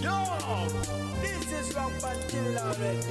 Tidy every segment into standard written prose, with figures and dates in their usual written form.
Yo, this is Rampant Killer Remy.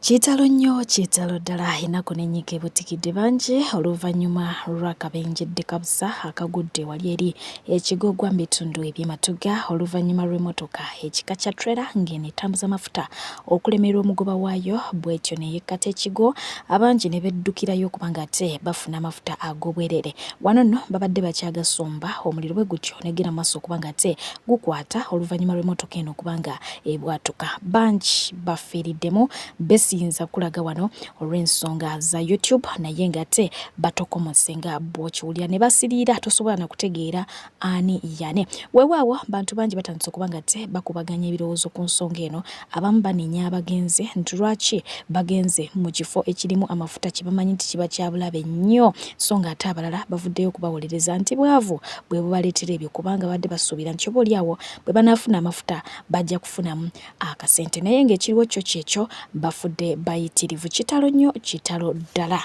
Kitalo nnyo kitalo ddala ennaku n'enyiika ebutikidde bangi oluvannyuma lw'akabenje ddekabusa akagudde wali eri ekigogwa mu bitundu eby'e Matuga oluvannyuma lw'emmotoka ekika kya trailer ng'eno etambuza mafuta okulemerwa omugoba waayo bw'etyo ne yekkata ekigo abangi ne beddukirayo okuba nga ate bafuna amafuta ag'obwereere. Wano nno babadde bakyagasomba omuliro bwe gutyo ne gugenda mu maaso okuba nga ate gukwata oluvannyuma lw'emmotoka eno okuba nga ebwatuka. Bangi bafiiriddemu besiyinza kulaga wano olw'ensonga za YouTube naye nga ate batokomose nga bw'okiwulira ne basiriira tosobola na kutegeera ani yane. Weewaawo bantu bangi batandise okuba nga ate bakubaganya ebirowoozo ku nsonga eno. Abamu banenya abagenze nti lwaki bagenze mu kifo ekirimu amafuta kye bamanyi nti kiba kya bulabe nnyo, so nga ate abalala bavuddeyo okubawolereza nti bwavu bwe bubaleetera ebyo kubanga babadde basuubira nti oba oli awo bwe banaafuna amafuta bajja kufunamu akasente naye ng'ekiriwo kyo kyekyo bafudde bayitirivu. Kitalo nnyo kitalo ddala.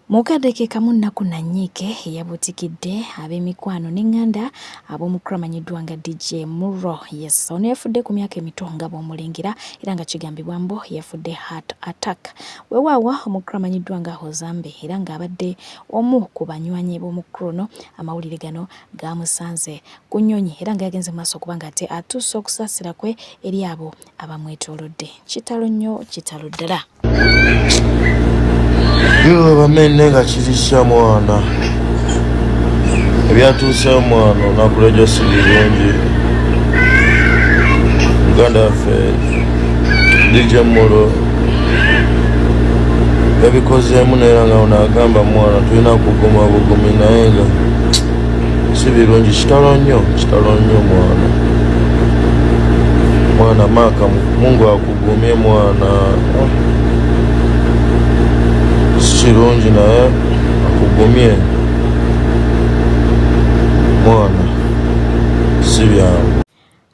Mu kadde ke kamu Nnaku Nanyiike eyabuutikidde ab'emikwano n'eŋŋanda ab'omukulu amanyiddwa nga DJ Murro. Yes, ono yafudde ku myaka emito nga bw'omulengera era nga kigambibwa mbu yafudde heart attack. Weewaawo omukulu amanyiddwa nga Hozambe era ng'abadde omu ku banywanyi b'omukulu ono amawulire gano gaamusanze ku nnyonyi era nga yagenze mu maaso okuba nga ate atuusa okusaasira kwe eri abo abamwetoolodde. Kitalo nnyo kitalo ddala. Yo bamenne nga kirisha mwana ebyatuuseyo mwana olunaku lwejjo si birungi muganda waffe DJ Mulo yabikozeemu naye nga ono agamba mwana tulina kuguma bugumi naye nga si birungi kitalo nnyo kitalo nnyo mwana mwana maaka mungu akugumye mwana si kirungi naye akugumye mwana si byangu.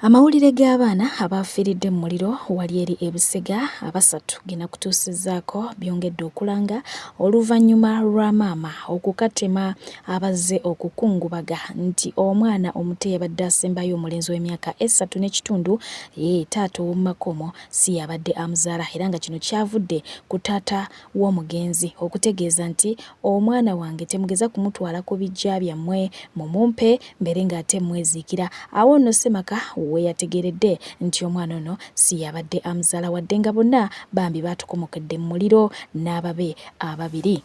Amawulire g'abaana abaafiiridde mu muliro wali eri e Busega abasatu ge nakutuusizzaako byongedde okulanga oluvannyuma lwa maama okukatema abazze okukungubaga nti omwana omuto eyabadde asembayo omulenzi w'emyaka esatu n'ekitundu ye taata ow'omu maka omwo si y'abadde amuzaala era nga kino kyavudde ku taata w'omugenzi okutegeeza nti omwana wange temugeza kumutwala ku biggya byammwe mumumpe mbeere ng'ate mmweziikira. Awo nno ssemaka we yategeeredde nti omwana ono si y'abadde amuzaala wadde nga bonna bambi baatukomokedde mu muliro n'ababe ababiri.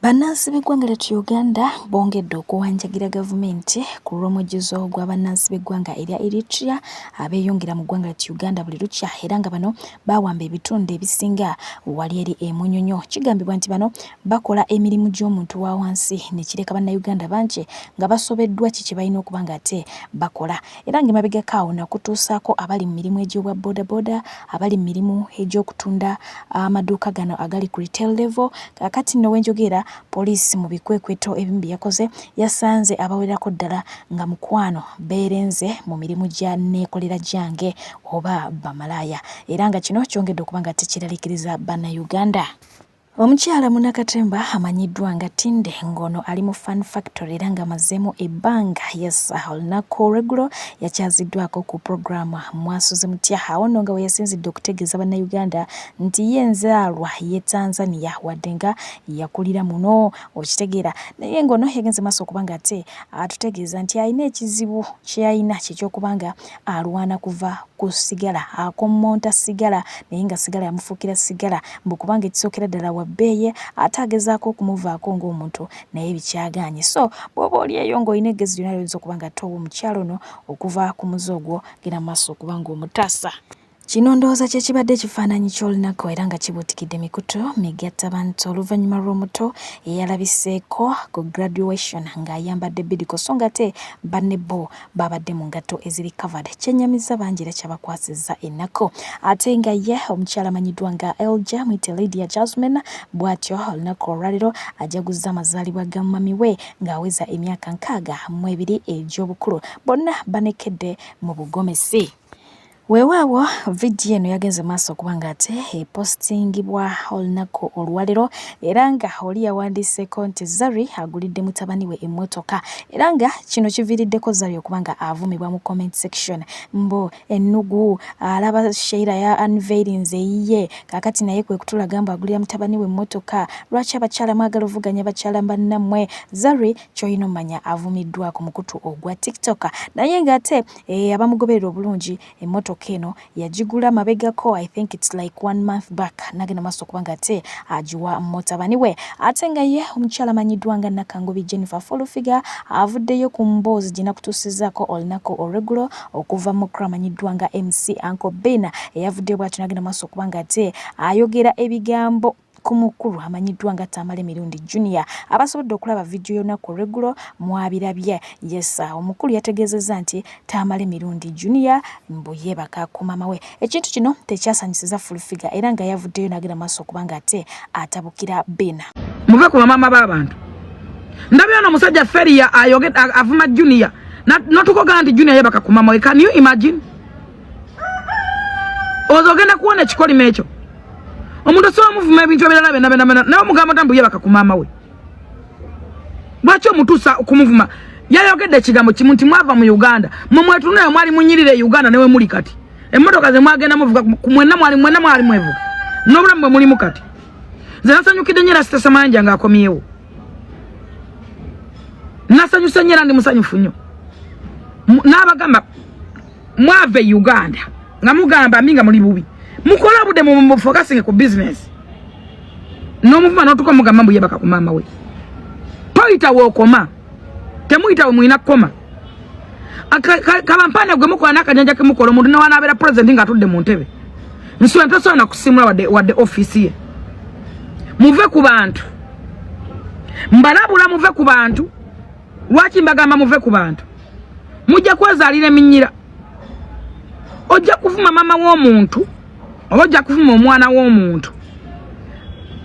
Bannansi b'eggwanga lyattu Uganda bongedde okuwanjagira gavumenti ku lw'omujjuzo gwa bannansi b'eggwanga erya Eritrea abeeyongera mu ggwanga lyattu Uganda buli lukya era nga bano bawamba ebitundu ebisinga wali eri e Munyonyo. Kigambibwa nti bano bakola emirimu gy'omuntu wa wansi ne kireka Bannayuganda bangi nga basobeddwa ki kye balina okuba nga ate bakola era ng'emabegako awo nakutuusaako abali mu mirimu egy'obwa bodaboda, abali mu mirimu egy'okutunda amaduuka gano agali ku retail level. Kaakati nno wenjogeera poliisi mu bikwekweto ebimu bye yakoze yasanze abawererako ddala nga mukwano beerenze mu mirimu gya neekolera gyange oba bamalaaya era nga kino kyongedde okuba nga tekyeraliikiriza Bannayuganda. Omukyala munnakatemba amanyiddwa nga Tinde ng'ono ali mu Fun Factory era ng'amazeemu ebbanga yes olunaku olw'eggulo yakyaziddwako ku pulogulaamu Mwasuze Mutya awo nno nga we yasinzidde okutegeeza Bannayuganda nti ye nzaalwa y'e Tanzania wadde nga yakulira muno okitegeera naye ng'ono yagenze maaso okuba nga ate atutegeeza nti alina ekizibu kye yalina kye ky'okuba nga alwana kuva ku sigala akommonta sigala naye nga sigala yamufuukira sigala mbu kubanga ekisookera ddala wa bbeeyi ate agezaako okumuvaako ng'omuntu naye bikyagaanye so bw'oba oli eyo ng'olina eggezi lyonna lyoyinza okuba nga ate owa omukyala ono okuva ku muze ogwo genda mu maaso okuba ng'omutaasa. Kino ndowooza kye kibadde ekifaananyi ky'olunaku era nga kibuutikidde emikutu migattabantu oluvannyuma lw'omuto eyalabiseeko ku graduation ng'ayambadde bidiko so ng'ate banne bo babadde mu ngatto eziri covered kyennyamizza bangi era kyabakwasizza ennaku ate nga ye omukyala amanyiddwa nga Elja Mwite Lydia Jasmine bw'atyo olunaku olwaleero ajaguzza amazaalibwa ga mummy we ng'aweza emyaka 62 egy'obukulu bonna banekedde mu bugomesi. Weewaawo vidiyo eno yagenze maaso okuba nga ate epositingibwa olunaku olwalero era nga oli yawandiiseeko nti Zari agulidde mutabani we emmotoka era nga kino kiviiriddeko Zari okuba nga avumibwa mu comment section mbu ennugu alaba Sheila ya unveilinze eyiye kaakati naye kwe kutulaga mbu agulira mutabani we emmotoka lwaki abakyala mwagala ovuganya bakyala bannammwe Zari ky'olina omanya avumiddwa ku mukutu ogwa TikTok naye ng'ate eh, abamugoberera obulungi emmotoka eno yagigula mabegako I think it's like one month back nagenda maaso okuba nga ate agiwa mutabani we ate nga ye omukyala amanyiddwa nga Nakangubi Jennifer Folufiga avuddeyo ku mboozi gye nakutuusizaako olunaku olweggulo okuva mu kra amanyiddwa nga MC Uncle Ben eyavuddeyo bw'atyo nagenda maaso okuba nga ate ayogera ebigambo ku mukulu amanyiddwa nga Tamale Mirundi Junior abasobodde okulaba vidiyo y'olunaku olw'eggulo mwabirabye. Yes, omukulu yategeezezza nti Tamale Mirundi Junior mbu yeebaka ku maama we. Ekintu kino tekyasanyusiza Full Figure era nga yavuddeyo n'agenda maaso okuba nga ate atabukira Bina. Muve ku bamaama b'abantu. Ndabye ono omusajja Feria ayoge avuma Junior notukoga nti Junior yeebaka ku maama we. Can you imagine? Ozo ogenda kuwona ekikolimo ekyo. Omuntu osobola muvuma ebintu ebirala byonna byonna byonna naye omugamba nti mbu yebaka ku maama we. Lwaki omutuusa okumuvuma? Yayogedde ekigambo kimu nti mwava mu Uganda. Mwe mwetunula mwali munyirira e Uganda newe muli kati. Emmotoka ze mwagenda muvuga mwenna mwali mwenna mwali mwevuga. N'obulamu bwe mulimu kati. Nze nasanyukidde nnyo era Sita Mayanja ng'akomyewo. Nasanyuse nnyo era ndi musanyufu nnyo. N'abagamba mwava e Uganda nga mugamba mi nga muli bubi mukole obudde mufokasinge ku business n'omuvuma n'otuka mugamba mbu yebaka ku maama we toyita wookoma temuyita we mulina kukoma kabampane gwe mukola n'akajanja kemukola omuntu newanabeera president ng'atudde mu ntebe nsula ntosobola nakusimula wadde wadde ofiisi ye muve ku bantu mbalabula muve ku bantu lwaki mbagamba muve ku bantu mujja kwezaalira eminyira ojja kuvuma maama w'omuntu oba ojja kuvuma omwana w'omuntu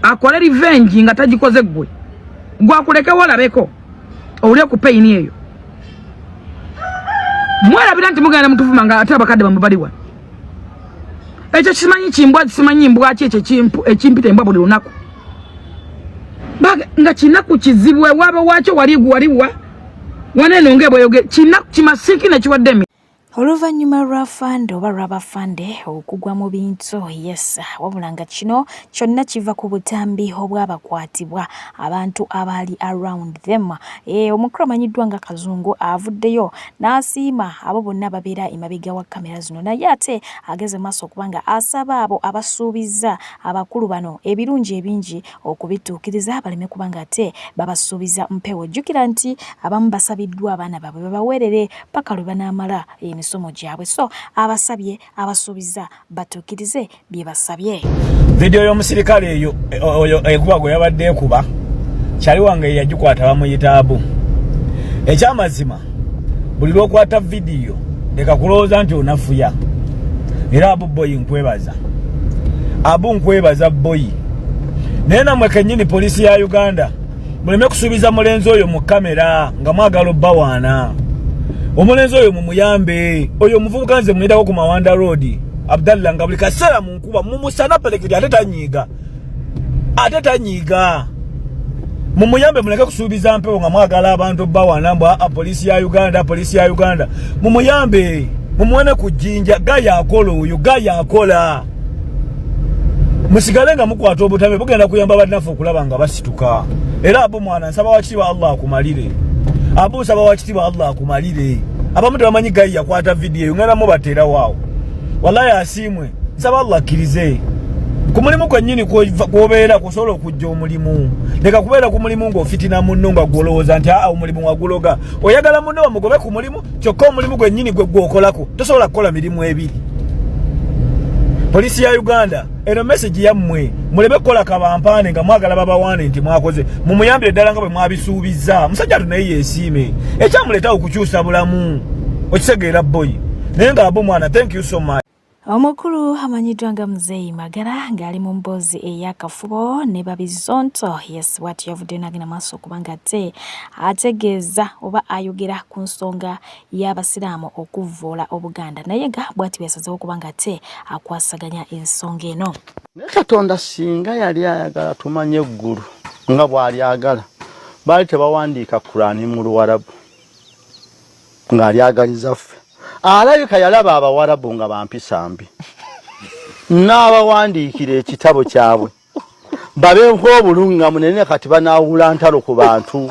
akole revenge nga tagikoze ggwe gwakulekewo olabeko owulire ku peyini eyo mwerabira nti mugenda mutuvuma nga ate abakadde bamwe bali wano ekyo kimanyi kimbwa simanyi mbwa ki ekyo ekimpita embwa buli lunaku nga kinaku kizibu ewaaba waakyo wali waliwa waneno ngebweyoge kinaku kimasiiki nekiwadde emi Oluvannyuma lwa Fande oba lw'aba Fande okugwa mu bintu yes wabula nga kino kyonna kiva ku butambi obwabakwatibwa abantu abaali around them. E, omukulu amanyiddwa nga Kazungu avuddeyo n'asiima abo bonna ababeera emabega wa kkamera zino naye ate ageze maaso okuba nga asaba abo abasuubizza abakulu bano ebirungi ebingi okubituukiriza baleme kuba nga ate babasuubiza mpewo. Jjukira nti abamu basabiddwa abaana baabwe babaweerere paka lwe banaamala emisomo gyabwe so abasabye abasuubiza batuukirize bye basabye. Vidiyo y'omusirikale eyo oyo ekuba gwe yabadde ekuba kyali wange yagikwata bamuyita Abu. Ekyamazima buli lw'okwata vidiyo leka kulowooza nti onafuya era Abu boyi nkwebaza Abu nkwebaza boyi naye namwe kennyini poliisi ya Uganda muleme kusuubiza mulenzi oyo mu kamera nga mwagala obbawaana omulenzi oyo mumuyambe oyo omuvubuka nze muyitako ku mawanda road abdallah nga buli kaseera mu nkuba mumusana peleketi ate tanyiiga ate tanyiiga mumuyambe muleke kusuubiza mpewo nga mwagala abantu obbawaana mbu aa poliisi ya uganda poliisi ya uganda mumuyambe mumuwene ku jjinja gaya akola oyo gaya akola musigale nga mukwata obutame bugenda kuyamba bannaffe okulaba nga basituka era abu mwana nsaba wakitiibwa allah akumalire abu nsaba wakitiibwa allah akumalire abamu tebamanyi gayi yakwata vidiyo eyo ngenda mubateerawo awo wallahi asiimwe nsaba allah akkirize ku mulimu kwennyini kwobeera kusobola okujja omulimu leka kubeera ku mulimu ng'ofitina munno nga gwolowooza nti aa omulimu waguloga oyagala munno bamugobe ku mulimu kyokka omulimu gwennyini gwe gwokolako tosobola kukola mirimu ebiri poliisi ya uganda eno message yammwe muleme kukola kabampaane nga mwagala babawaane nti mwakoze mumuyambire ddala nga bwe mwabisuubizza musajja atu naye yesiime ekyamuleetawo okukyusa bulamu okitegeera boyi naye nga abo mwana thank you so much. Omukulu amanyiddwa nga Muzeeyi Magala ng'ali mu mboozi ey'akafubo ne Babizonto yes bw'atyo yavuddeyo n'agenda maaso okuba nga ate ategeeza oba ayogera ku nsonga y'Abasiraamu okuvvoola Obuganda naye nga bw'ati bwe yasazeewo okuba nga ate akwasaganya ensonga eno. Naye Katonda singa yali ayagala tumanye eggulu nga bw'alyagala, baali tebawandiika Kuraani mu Luwarabu. Ng'alyagaliza ffe. Alabika yalaba Abawarabu nga bampisa mbi, n'abawandiikira ekitabo kyabwe babeeko obuluŋŋamu, naye kati banaawula ntalo ku bantu,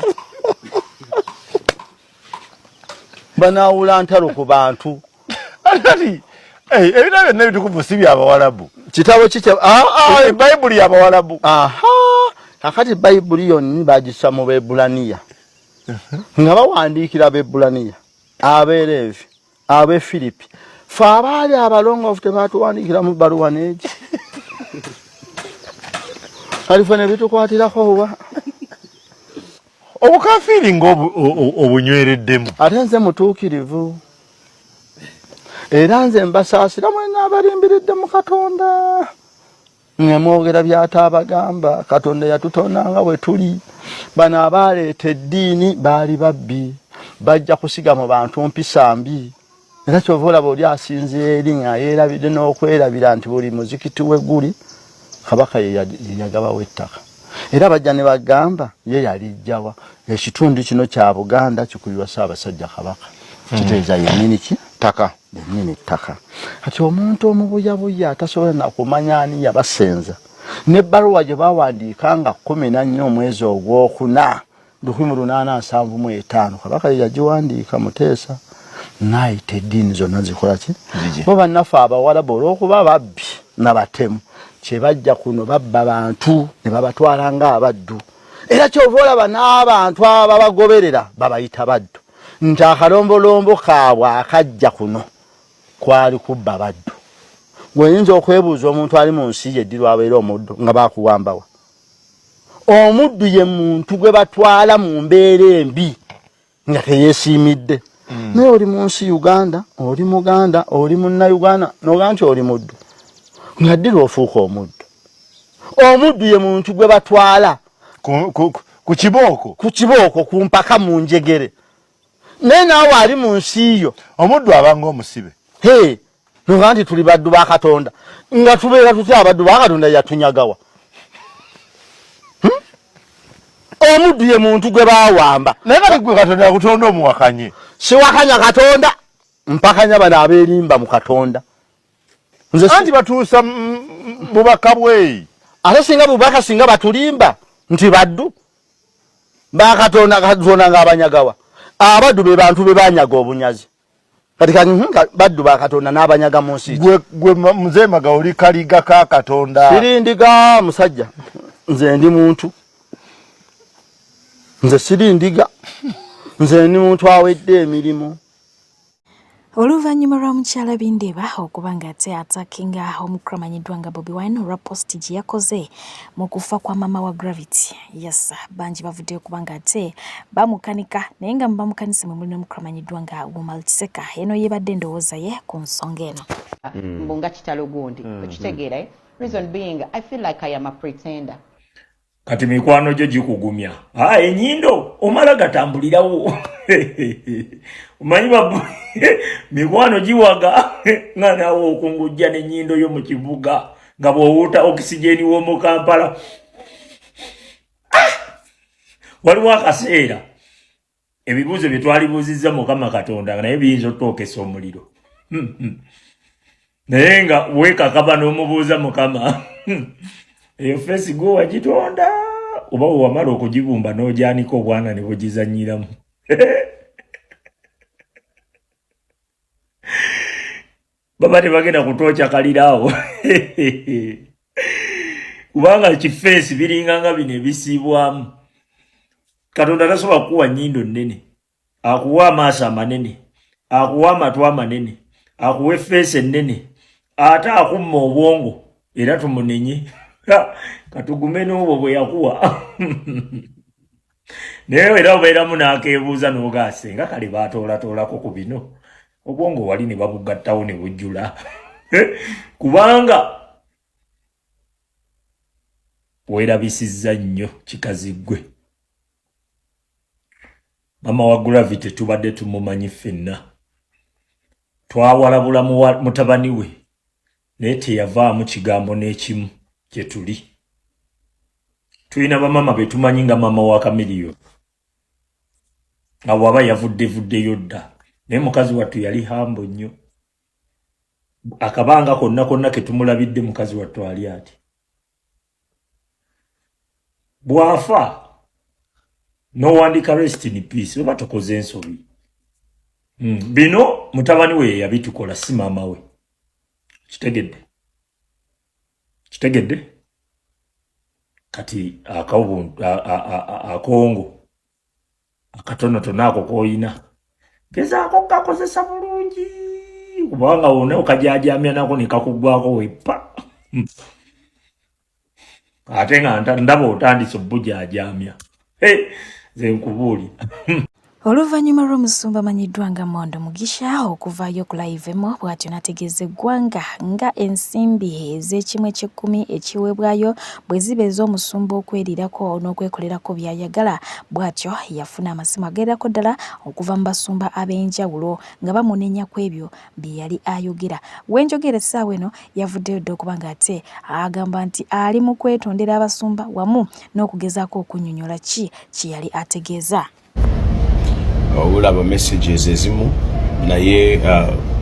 banaawula ntalo ku bantu. Ati ebitabo byonna ebitukuvu si byabawalabu. Kitabo ki? Bayibuli yabawalabu. Aha, kakati Bayibuli yonni bagisa mu Bebulaniya nga bawandiikira Abebbulaniya, Abeereevi, Abefiripi. Fe abaali abalongoofu tebatuwandiikiramu bbaluwa n'egi, kati fe ne bitukwatirako wa? Obukafiiri nga obunywereddemu. Ate nze mutuukirivu, era nze mbasaasira mwena abalimbiridde mu Katonda. Mwe mwogera by'ataabagamba. Katonda yatutonda nga bwe tuli. Bano abaaleeta eddiini baali babbi, bajja kusiga mu bantu mpisa mbi. Era kyova olaba oli asinzira eri nga yeerabidde n'okwerabira nti buli muzikiti we guli Kabaka ye yagabawo ettaka. Era bajja ne bagamba ye yalijjawa ekitundu kino kya Buganda kikubirwa Ssaabasajja Kabaka, kitegeeza yennyini ki ttaka, yennyini ttaka. Kati omuntu omubuyabuya atasobola nakumanya ani yabasenza n'ebbaluwa gye bawandiika nga 14 omwezi ogwokuna 1875, Kabaka ye yagiwandiika, Muteesa n'ayita eddiini zonna zikola ki? Bo bannaffe Abawarabu olw'okuba babbi nabatemu, kye bajja kuno babba bantu ne babatwala ng'abaddu. Era kyova olaba n'abantu ababagoberera babayita baddu, nti akalombolombo kaabwe akajja kuno kwali kubba baddu. Gweoyinza okwebuuza omuntu ali mu nsi ye ddi lwabeera omuddu nga bakuwambawa? Omuddu ye muntu gwe batwala mu mbeera embi nga teyeesiimidde. Naye oli mu nsi Uganda, oli Muganda, oli Munnayuganda, noga nti oli muddu, nga ddi lw'ofuuka omuddu? Omuddu ye muntu gwe batwala ku kibooko, ku kibooko, ku mpaka, mu njegere. Naye naawe ali mu nsi yo omuddu abanga omusibe. He, noga nti tuli baddu ba Katonda, nga tubeera tutya abaddu ba Katonda? Yatunyagawa. Omuddu ye muntu gwe bawamba. Naye kati gwe Katonda yakutonda omuwakanye? Siwakanya Katonda, mpakanya bano abeerimba mu Katonda. Nze anti batuusa bubaka bwe. Ate singa bubaka, singa batulimba nti baddu ba Katonda, Katonda ng'abanyagawa. Abaddu be bantu be banyaga obunyazi. Kati baddu ba Katonda n'abanyaga mu nsi. Gwe Mzee Maga oli kaliga ka Katonda. Siri ndiga musajja, nze ndi muntu. Nze siri ndiga, nze ndi muntu awedde emirimu. Oluvannyuma lwa mukyala Bindeeba okuba ng'ate atakinga omukulu amanyiddwa nga Bobi Wine olwa posti gye yakoze mu kufa kwa maama wa Gravity, yes, bangi bavuddeyo okuba ng'ate bamukanika, naye nga mu bamukanise mwe muli n'omukulu amanyiddwa nga Umar Kiseka. Eno yeebadde endowooza ye ku nsonga eno. Mbu nga kitalo gundi, okitegeera, eh? Reason being, I feel like I am a pretender. Kati mikwano gyo gikugumya, ah, enyindo omala gatambulirawo, omanyi mikwano giwaga nga nawe okungujja n'ennyindo yo mu kibuga nga bw'owuuta okisigeni w'omu Kampala. Ah! Waliwo akaseera ebibuuzo bye twalibuuzizza Mukama Katonda naye biyinza otutookesa omuliro, naye nga weekakaba n'omubuuza, Mukama, eyo face gwe wagitonda oba wewamala okugibumba n'ogyanika obwana ne bugizannyiramu? Baba tebagenda kutwokya kaliraawo, kubanga kifeesi biringa nga bino ebisiibwamu. Katonda tasobola kukuwa nnyindo nnene, akuwa amaaso amanene, akuwa amatu amanene, akuwa effeesi ennene, ate akumma obwongo. Era tumunenye, katugume n'obwo bwe yakuwa. Naye era obeeramu n'akeebuuza n'ogaase nga kale baatoolatoolako ku bino, obwongo wali ne babugattawo ne bujjula. Kubanga weerabisizza nnyo kikazi ggwe. Mama wa Gravity tubadde tumumanyi ffenna, twawalabula mutabani we naye teyavaamu kigambo n'ekimu. Gye tuli tulina bamama be tumanyi nga mama wa Kamiliyoni, awo aba yavudde vuddeyo dda, naye mukazi wattu yali humble nnyo. Akabanga konna konna ke tumulabidde, mukazi wattu ali ati bw'afa n'owandiika "Rest in peace" oba tokoze ensobi. Bino mutabani we ye yabitukola, si maama we. Kitegedde, kitegedde. Kati akongo akatonotono ako koyina, gezaako kukakozesa bulungi, kubanga wonna okajajamya nako ne kakuggwako weppa. Ate nga ndaba otandise obujajamya. Nze nkubuulira. Oluvannyuma lw'omusumba amanyiddwa nga Mondo Mugisha okuvaayo ku live emu bw'atyo n'ategeeza eggwanga nga ensimbi ez'ekimu eky'ekkumi ekiweebwayo bwe ziba ez'omusumba okwerirako n'okwekolerako by'ayagala, bw'atyo yafuna amasimu ageerako ddala okuva mu basumba ab'enjawulo nga bamunenya ku ebyo bye yali ayogera. Wenjogera essaawa eno yavuddeyo dda okuba ng'ate agamba nti ali mu kwetondera abasumba wamu n'okugezaako okunnyonnyola ki kye yali ategeeza. Olaba messages ezimu, naye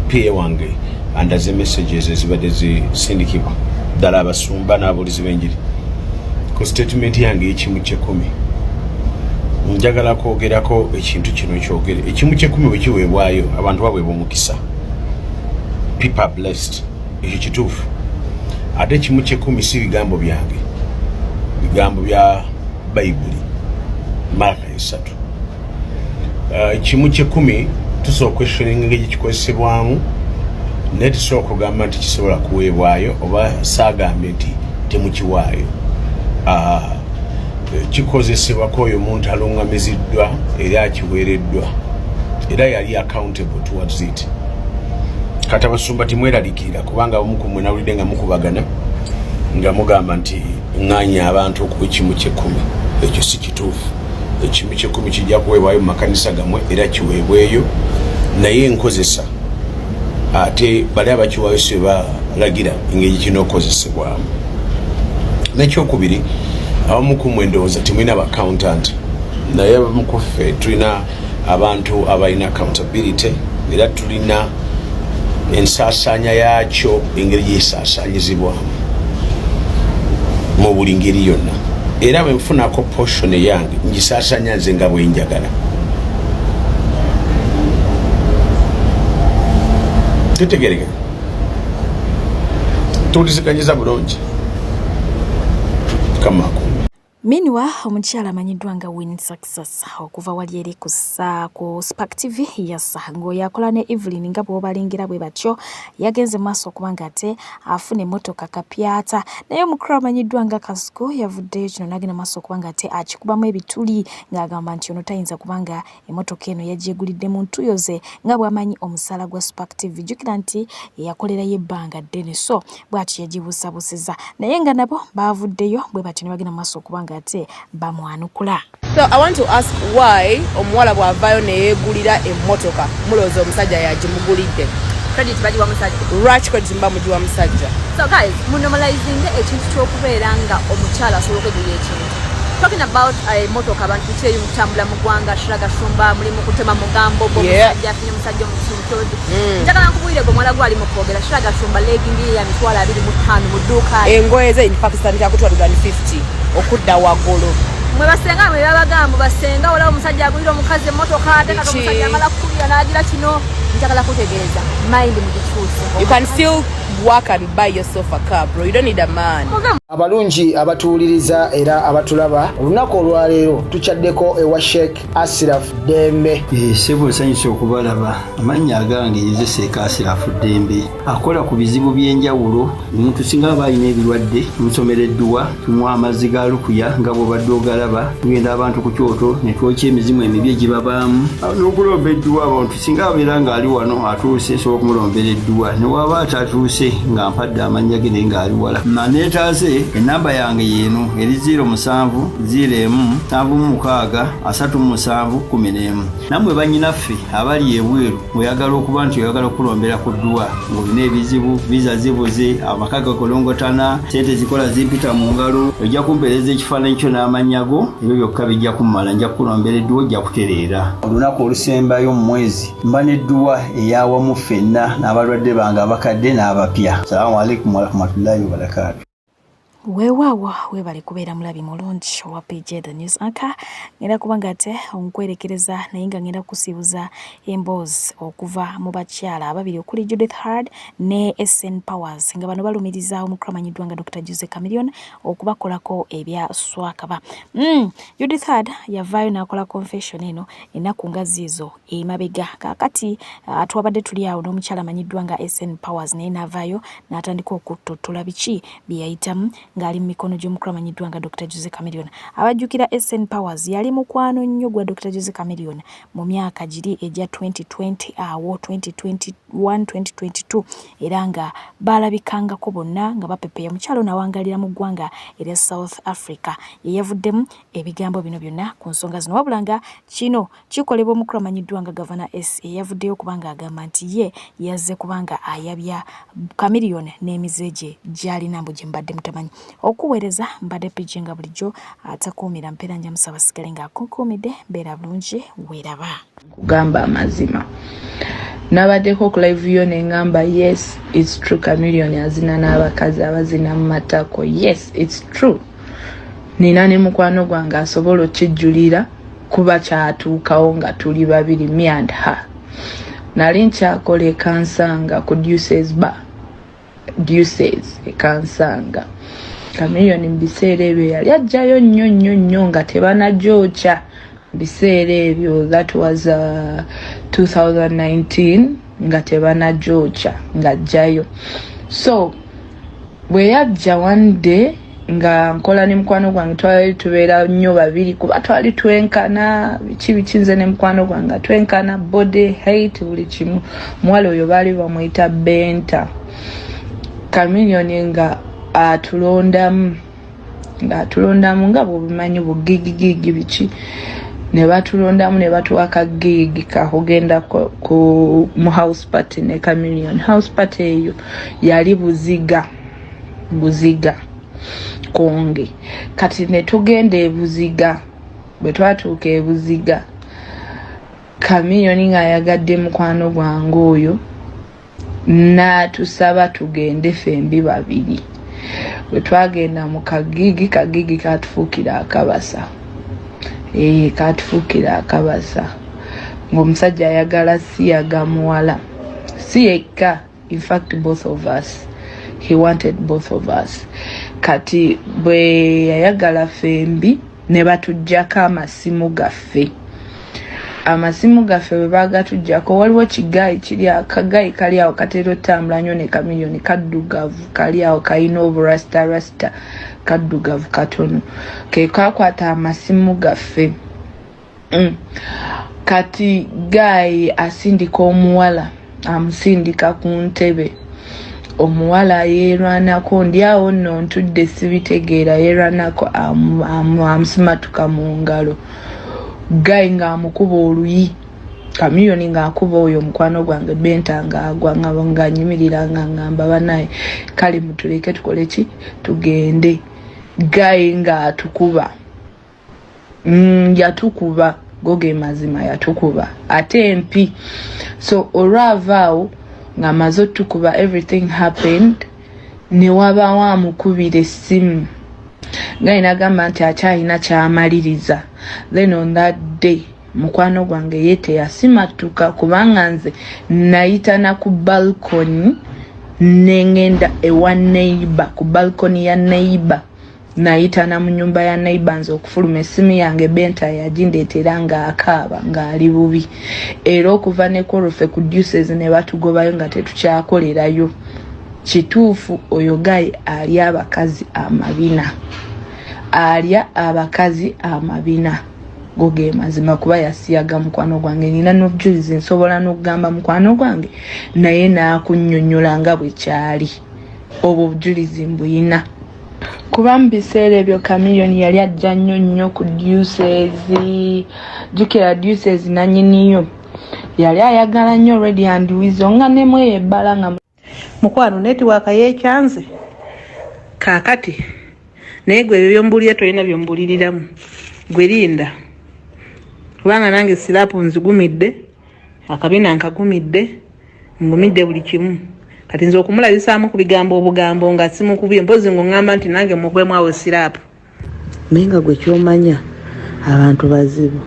PA wange andaze messages ezibadde zisindikibwa ddala abasumba n'abuulizi b'enjiri ku statement yange y'ekimu kyekumi. Njagala kwogerako ekintu kino kyogere. Ekimu kyekumi bwe kiweebwayo, abantu baweebwa omukisa, people are blessed, ekyo kituufu. Ate ekimu kyekumi si bigambo byange, bigambo bya Bayibuli, Maaka 3. Ekimu kyekumi tusobola okweshoninga engeri kikozesebwamu, naye tusobola okugamba nti kisobola kuweebwayo oba saagambye nti temukiwaayo. Kikozesebwako oyo omuntu alungamiziddwa era akiweereddwa era yali accountable towards it. Kati abasumba timweralikirira, kubanga abamu ku mmwe nawulidde nga mukubagana nga mugamba nti ŋŋaanya abantu okuwa ekimu kyekumi. Ekyo si kituufu. Ekimu kyekumi kijja kuweebwayo mu makanisa gammwe era kiweebweyo, naye enkozesa ate bali abakiwaayo si balagira engeri kirina okukozesebwamu. Nekyokubiri, abamu ku mmwe ndowooza temulina ba accountant, naye abamu ku ffe tulina abantu abalina accountability era tulina ensaasaanya yaakyo, engeri gyesaasaanyizibwamu mu buli ngeri yonna. Era bwe nfunako portion eyange, ngisaasaanya nze nga bwe njagala. Tutegereka, tuwuliziganyiza bulungi kamaku. Meanwhile, omukyala amanyiddwa nga Win Success okuva wali eri ku ku Spark TV yasa ng'oyo akola ne Evelyn nga bw'obalengera bwe batyo, yagenze maaso okuba nga ate afuna emmotoka kapyata. Naye omukulu amanyiddwa nga Kasuku yavuddeyo kino n'agenda maaso okuba nga ate akikubamu ebituli ng'agamba nti ono tayinza kuba nga emmotoka eno yagyegulidde mu ntuuyo ze nga bw'amanyi omusaala gwa Spark TV. Jjukira nti yakolerayo ebbanga ddene, so bw'atyo yagibuusabuusiza, naye nga nabo baavuddeyo bwe batyo ne bagenda mu maaso okuba nga ate bamwanukula. So I want to ask why omuwala bw'avaayo ne yeegulira emmotoka mulowooza omusajja yagimugulidde? Credit bagiwa musajja. Lwaki credit muba mugiwa musajja? So guys, munormalizinge ekintu ky'okubeera nga omukyala asobola okwegulira ekintu. Talking about emotoka, abantu kyeyo mutambula mu ggwanga, Shira Gashumba muli mu kutema mugambo gwe omusajja afunye omusajja omusuntozi. Njagala nkubuulire gwe omuwala gwali mu kwogera, Shira Gashumba legging ye ya 25,000 mu dduuka. Engoye ze in fact zitandikira ku 250 okudda waggulu. Mwe basenga mwe babagamba basenga olaba omusajja agulira omukazi emmotoka, ate kati omusajja amala kukubira n'agira kino. Njagala kutegeeza, mind mugikyuse. You can still work and buy yourself a car, bro. You don't need a man. Abalungi abatuwuliriza era abatulaba, olunaku olwaleero tukyaddeko ewa Sheikh Asiraf Ddembe. Ssebo, nsanyusa okubalaba. Amannya agange nze Seeka Asirafu Ddembe, akola ku bizibu by'enjawulo. Omuntu singa aba alina ebirwadde, tumusomera edduwa, tumuwa amazzi ga lukuya nga bw'obadde ogalaba. Tugenda abantu ku kyoto ne twokya emizimu emibi egibabaamu n'okulomba edduwa. Abantu singa abeera ng'ali wano atuuse nsobola okumulombera edduwa ne waba atatuuse nga mpadde amannya ge naye ng'ali wala naneetaase ennamba yange yeeno eri 0 7 0 1 7 6 37 11 nammwe bannyinaffe abali ebweru oyagala okuba nti oyagala okukulombera ku dduwa ng'olina ebizibu viza zibuze amaka gakolongotana sente zikola zimpita mu ngalo ojja kumpeereza ekifaananyi kyo n'amannya go ebyo byokka bijja kummala nja kukulombera edduwa ojja kutereera olunaku olusembayo mu mwezi mba n'edduwa eyawamu ffenna n'abalwadde bange abakadde n'abapya salaamu alaikum warahmatullahi wabarakaatu Weewaawo weebale kubeera mulabi mulungi owa PJ The News Anchor. Ngenda kuba nga ate nkwerekereza naye nga ngenda kukusiibuza emboozi okuva mu bakyala ababiri okuli Judith Heard ne SN Powers nga bano balumiriza omukulu amanyiddwa nga Dr. Jose Chameleone okubakolako ebya swakaba. Judith Heard yavaayo n'akola confession eno ennaku nga ziizo emabega. Kaakati twabadde tuli awo n'omukyala amanyiddwa nga SN Powers naye n'avaayo n'atandika okuttottola biki bye yayitamu ng'ali mu mikono gy'omukulu amanyiddwa nga Dr. Jose Chameleone. Abajjukira SN Powers yali mukwano nnyo gwa Dr. Jose Chameleone mu myaka giri egya 2020 awo 2021 2022 era nga baalabikangako bonna nga bapepeya. Omukyala ono awangalira mu ggwanga erya South Africa ye yavuddemu ebigambo bino byonna ku nsonga zino wabula nga kino Kikolebwa omukulu amanyiddwa nga Gavana S eyavuddeyo okuba ng'agamba nti ye yazze kubanga ayabya Chameleone n'emize gye gy'alina mbu gye mubadde mutamanyi. Okukuweereza mbadde PG nga bulijjo atakuumira mpeera nja musaba asigale ng'akukuumidde. Beera bulungi weeraba. Nkugamba amazima nabaddeko ku live yo nengamba yes it's true Chameleone azina n'abakazi abazina mu matako yes it's true nina ne mukwano gwange asobola okijjulira kuba kyatuukawo nga tuli babiri me and her nali nkyakola ekansanga ku deuces bar deuces ekansanga kamiliyoni mu biseera ebyo yali ajjayo nnyo nnyo nnyo nga tebanajokya mu biseera ebyo that was 2019 nga tebanajokya ng'ajjayo so Bwe yajja one day nga nkola ne mukwano gwange twali tubeera nnyo babiri kuba twali twenkana biki biki nze ne mukwano gwange nga twenkana body height buli kimu omuwala oyo baali bamuyita Benta Chameleone nga atulondamu ng'atulondamu nga bw'obimanyi bugigigigi biki ne batulondamu ne batuwa ka giigi kakugenda ku mu house party ne Chameleone. House party eyo yali Buziga, Buziga Konge. Kati ne tugenda e Buziga, bwe twatuuka e Buziga Chameleone ng'ayagadde mukwano gwange oyo n'atusaba tugende fembi babiri. Bwe twagenda mu kagigi, kagigi katufuukira akabasa. Ee, katufuukira akabasa ng'omusajja ayagala siyaga muwala si yekka, in fact both of us, he wanted both of us. Kati bwe yayagala fembi ne batuggyako amasimu gaffe. Amasimu gaffe bwe baagatuggyako, waliwo kigayi kiri akagayi kali awo katera otambula nnyo ne Chameleone, kaddugavu kali awo kalina oburasita rasita kaddugavu katono ke kakwata amasimu gaffe. Kati gaayi asindika omuwala, amusindika ku ntebe, omuwala yeerwanako, ndi awo nno ntudde sibitegeera, yeerwanako amusimatuka mu ngalo, gayi ng'amukuba oluyi, Chameleone ng'akuba oyo omukwano gwange Benta ng'agwa, nga nyimirira nga ngamba banaye kale mutuleke tukole ki tugende, gayi ng'atukuba. Yatukuba go ge mazima yatukuba ate empi. So olwava awo ng'amaze otukuba everything happened, ne wabaawo amukubira essimu nga nagamba nti akyalina kyamaliriza. Then on that day mukwano gwange ye teyasimatuka kubanga nze nayita na ku balcony nengenda ewa neighbor, ku balcony ya neighbor nayita na mu nyumba ya neighbor nze okufuluma essimu yange Benta yagindeetera ng'akaaba ng'ali bubi, era okuva ne kwoluffe ku deuces ne batugobayo nga tetukyakolerayo. Kituufu oyo gayi alya abakazi amabina, alya abakazi amabina. Go ge mazima kuba yasiyaga mukwano gwange, nina n'obujulizi, nsobola n'okugamba mukwano gwange naye n'akunnyonnyola nga bwe kyali. Obwo obujulizi mbuyina. Kuba mu biseera ebyo Chameleone yali ajja nnyo nnyo ku Deuces. Jjukira Deuces nannyiniyo yali ayagala nnyo Radio and Weasel nga ne mweyo ebbala nga Mukwano netiwaaka yekyanze kakati naye gwe ebyo byombuulira tolina byombuuliriramu gwe linda kubanga nange sirapu nzigumidde akabina nkagumidde ngumidde buli kimu kati nze okumulabisaamu ku bigambo obugambo nga simukubye mpozi ng'oŋŋamba nti nange mugwemu awo sirapu. Naye nga gwe kyomanya abantu bazibu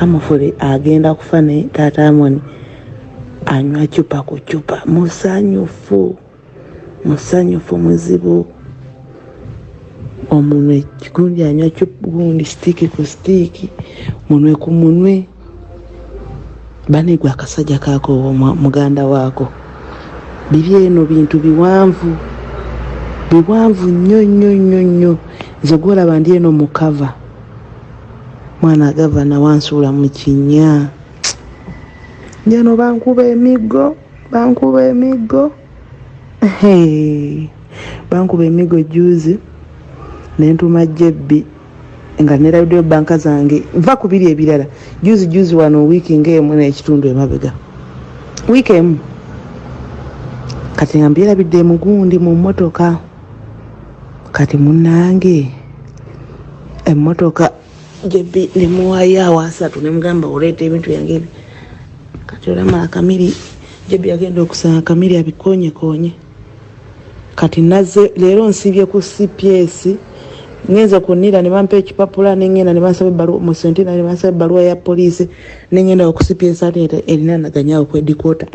amufule agenda kufa naye taata Amoni anywa cupa ku cupa musanyufu musanyufu muzibu omunwe gundi anywa gundi sitiiki ku sitiiki munwe ku munwe Bane gwe akasajja kaako muganda waako biri eno bintu biwanvu biwanvu nnyo nnyo nnyo nnyo nze gwolaba ndi eno mukava mwana gavana wansuula mu kinnya njeno bankuba emiggo bankuba emiggo bankuba emiggo juzi nentuma jebbi nga nerabiddeyo banka zange nva ku biri ebirala juzi juzi wano wiiki ngaemu n'ekitundu emabega wiiki emu kati nga mbyerabidde emugundi mu mmotoka kati munange emmotoka jebi nemuwayo awo asatu nemugamba oleeta ebintu byange ebi kati olamala kamiri jebi agenda okusanga kamiri abikonyekonye Kati naze leero nsiibye ku cps ngenze ku nira ne bampa ekipapula ne ngenda ne bansaba ebbaluwa mu sentina ne bansaba ebbaluwa ya poliisi ne ngenda ku cps ate erinanaganya awo ku edikota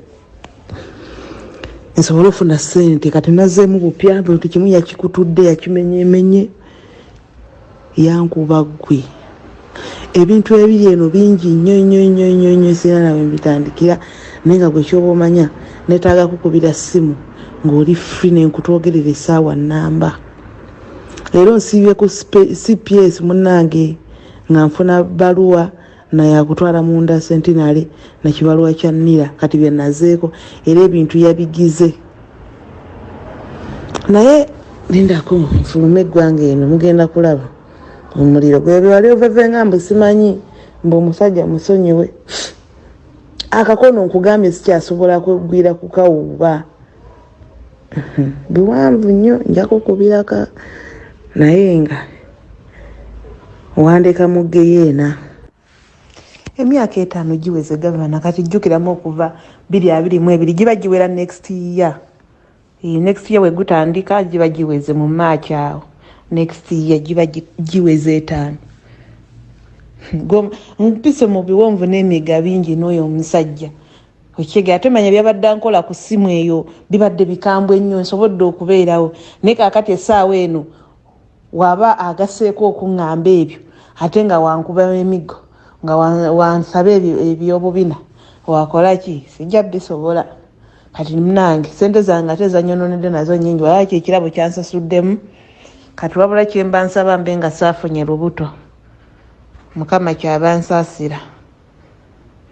nsobole ofuna ssente kati nazeemu bupya buli kimu yakikutudde yakimenyemenye Yankuba ggwe. Ebintu ebiri eno bingi nnyo nnyo nnyo nnyo nnyo sirina na wembitandikira naye nga gwe kyoba omanya netaaga kukubira ssimu ng'oli free nenkutwogerera essaawa nnamba. Leero nsiibye ku cps munnange nga nfuna bbaluwa na yakutwala munda centenary na kibaluwa kya nira kati bye nazeeko era ebintu yabigize. Naye lindako nfulume eggwanga eno mugenda kulaba omuliro gwebyo wali ovevenga mbu simanyi mbu omusajja musonyiwe akakono nkugambye sikyasobola kwegwira kukawuuba biwanvu nnyo nja kukubiraka naye nga wandeka mu geyeena. Emyaka etaano giweze gavana kati jjukiramu okuva 2022 giba giwera next year. Eh, next year wegutandika giba giweze mu March awo next year giba giweze etaano. Mpise mu biwonvu n'emiga bingi n'oyo omusajja okyega ate manya byabadde ankola ku ssimu eyo bibadde bikambwe nnyo nsobodde okubeerawo naye kaakati essaawa eno Waba agaseeko okungamba ebyo ate nga wankuba emiggo nga wansaba ebyobubina wakolaki sijja bisobola kati munange sente zange ate zanyononedde nazo nyingi walaki ekirabo kyansasuddemu kati wabula kyemba nsaba mbe nga saafunye lubuto mukama kyaba nsasira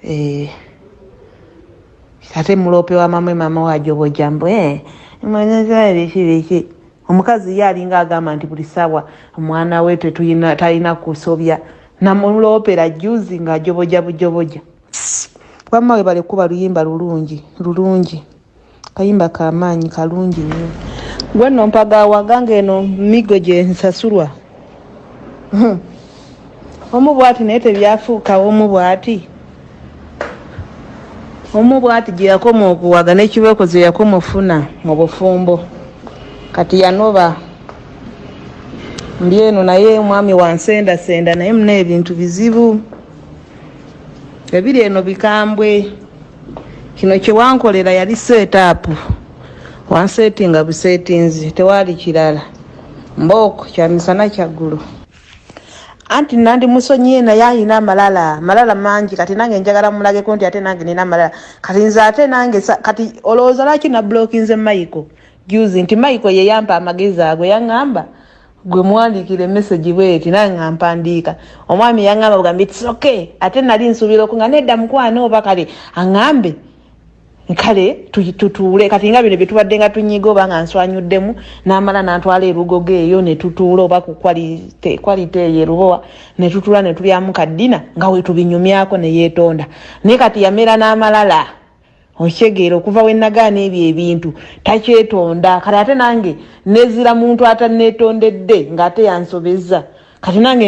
eh. Ate muloope wa mamwe mama wajoboja mbu eh, biki biki omukazi ye alinga agamba nti buli sawa omwana we tetuyina talina kusobya namuloopera juzi nga ajoboja bujoboja wamma webale kuba luyimba lulungi lulungi kayimba kamaanyi kalungi nnyo gwe nno mpagawaga ng'eno migo gye nsasulwa omu bwati naye tebyafuuka omu bwati omu bwati gye yakoma okuwaga n'ekibooko ze yakoma ofuna mu bufumbo kati yanoba ndi eno naye omwami wansendasenda naye muna ebintu bizibu ebiri eno bikambwe kino kyewankolera yali seetaapu wanseetinga buseetinzi tewaali kirala mbooko kyamisana kyaggulo anti nandi musonyiye naye alina amalala malala mangi kati nange njagala mulageko nti ate nange nina amalala kati nze ate nange kati olowooza lwaki na blockinze Michael juzi nti Michael ye yampa amagezi ago yaŋŋamba Gwe muwandiikira emesegi bweti nange nga mpandiika. Omwami yaŋŋamba bugambi it's okay, ate nali nsuubira okunga nedda mukwano oba kale aŋŋambe kale tutuule kati nga bino byetubadde nga tunyiga oba nga nswanyuddemu n'amala n'antwala erugogo eyo ne tutuula oba ku kwalite eyo erubowa ne tutuula ne tulyamu kaddina nga wetubinyumyako ne yeetonda naye kati yamera n'amalala okitegeera okuva we nagaana ebyo ebintu takyetonda kati ate nange nezira muntu atanneetondedde ng'ate yansobezza kati nange.